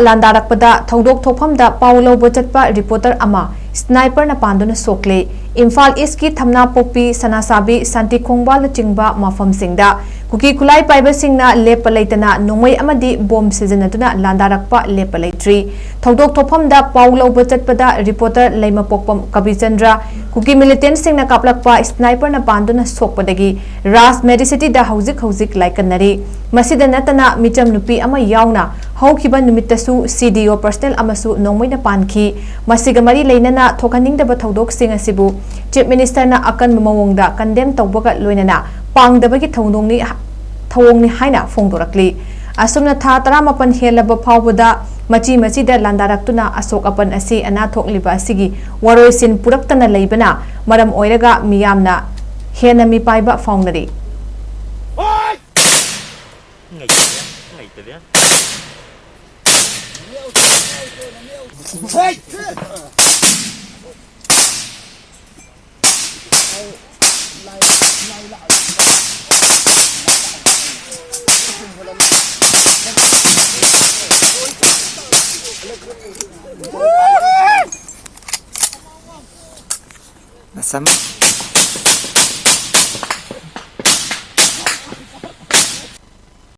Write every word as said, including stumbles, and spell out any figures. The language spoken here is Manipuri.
ꯂꯥꯟꯗꯥꯔꯛꯄꯗ ꯊꯧꯗꯣꯛ ꯊꯣꯛꯐꯝꯗ ꯄꯥꯎ ꯂꯧꯕ ꯆꯠꯄ ꯔꯤꯄꯣꯔꯇꯔ ꯑꯃ ꯁ꯭ꯅꯥꯏꯄꯔꯅ ꯄꯥꯟꯗꯨꯅ ꯁꯣꯛꯂꯦ꯫ ꯏꯝꯐꯥꯜ ꯏꯁꯀꯤ ꯊꯝꯅꯥꯄꯣꯛꯄꯤ, ꯁꯅꯥꯁꯥꯕꯤ, ꯁꯥꯟꯇꯤꯈꯣꯡꯕꯥꯜꯅꯆꯤꯡꯕ ꯃꯐꯝꯁꯤꯡꯗ ꯀꯨꯀꯤ ꯈꯨꯠꯂꯥꯏ ꯄꯥꯏꯕꯁꯤꯡꯅ ꯂꯦꯞꯄ ꯂꯩꯇꯅ ꯅꯣꯡꯃꯩ ꯑꯃꯗꯤ ꯕꯣꯝ ꯁꯤꯖꯤꯟꯅꯗꯨꯅ ꯂꯥꯟꯗꯥꯔꯛꯄ ꯂꯦꯞꯄ ꯂꯩꯇ꯭ꯔꯤ꯫ ꯊꯧꯗꯣꯛ ꯊꯣꯛꯐꯝꯗ ꯄꯥꯎ ꯂꯧꯕ ꯆꯠꯄꯗ ꯔꯤꯄꯣꯔꯇꯔ ꯂꯩꯃꯄꯣꯛꯄꯝ ꯀꯕꯤꯆꯟꯗ꯭ꯔ, ꯀꯨꯀꯤ ꯃꯤꯂꯤꯇꯦꯟꯠꯁꯤꯡꯅ ꯀꯥꯞꯂꯛꯄ ꯁ꯭ꯅꯥꯏꯄꯔꯅ ꯄꯥꯟꯗꯨꯅ ꯁꯣꯛꯄꯗꯒꯤ ꯔꯥꯖ ꯃꯦꯗꯤꯁꯤꯇꯤꯗ ꯍꯧꯖꯤꯛ ꯍꯧꯖꯤꯛ ꯂꯥꯏꯀꯠꯅꯔꯤ꯫ ꯃꯁꯤꯗ ꯅꯠꯇꯅ ꯃꯤꯆꯝ ꯅꯨꯄꯤ ꯑꯃ ꯌꯥꯎꯅ ꯍꯧꯈꯤꯕ ꯅꯨꯃꯤꯠꯇꯁꯨ ꯁꯤ ꯗꯤ ꯑꯣ ꯄꯔꯁꯅꯦꯜ ꯑꯃꯁꯨ ꯅꯣꯡꯃꯩꯅ ꯄꯥꯟꯈꯤ꯫ ꯃꯁꯤꯒ ꯃꯔꯤ ꯂꯩꯅꯅ ꯊꯣꯛꯍꯟꯅꯤꯡꯗꯕ ꯊꯧꯗꯣꯛꯁꯤꯡ ꯑꯁꯤꯕꯨ ꯆꯤꯐ ꯃꯤꯅꯤꯁꯇꯔꯅ ꯑꯀꯟꯕ ꯃꯑꯣꯡꯗ ꯀꯟꯗꯦꯝ ꯇꯧꯕꯒ ꯂꯣꯏꯅꯅ ꯄꯥꯡꯗꯕꯒꯤ ꯊꯧꯗꯣꯛꯅꯤ, ꯊꯧꯑꯣꯡꯅꯤ ꯍꯥꯏꯅ ꯐꯣꯡꯗꯣꯔꯛꯂꯤ꯫ ꯑꯁꯨꯝꯅ ꯊꯥ ꯇꯔꯥꯃꯥꯄꯟ ꯍꯦꯜꯂꯕ ꯐꯥꯎꯕꯗ ꯃꯆꯤ ꯃꯆꯤꯗ ꯂꯥꯟꯗꯥꯔꯛꯇꯨꯅ ꯑꯁꯣꯛ ꯑꯄꯟ ꯑꯁꯤ ꯑꯅꯥ ꯊꯣꯛꯂꯤꯕ ꯑꯁꯤꯒꯤ ꯋꯥꯔꯣꯏꯁꯤꯟ ꯄꯨꯔꯛꯇꯅ ꯂꯩꯕꯅ ꯃꯔꯝ ꯑꯣꯏꯔꯒ ꯃꯤꯌꯥꯝꯅ ꯍꯦꯟꯅ ꯃꯤꯄꯥꯏꯕ ꯐꯥꯎꯅꯔꯤ꯫ Nasama.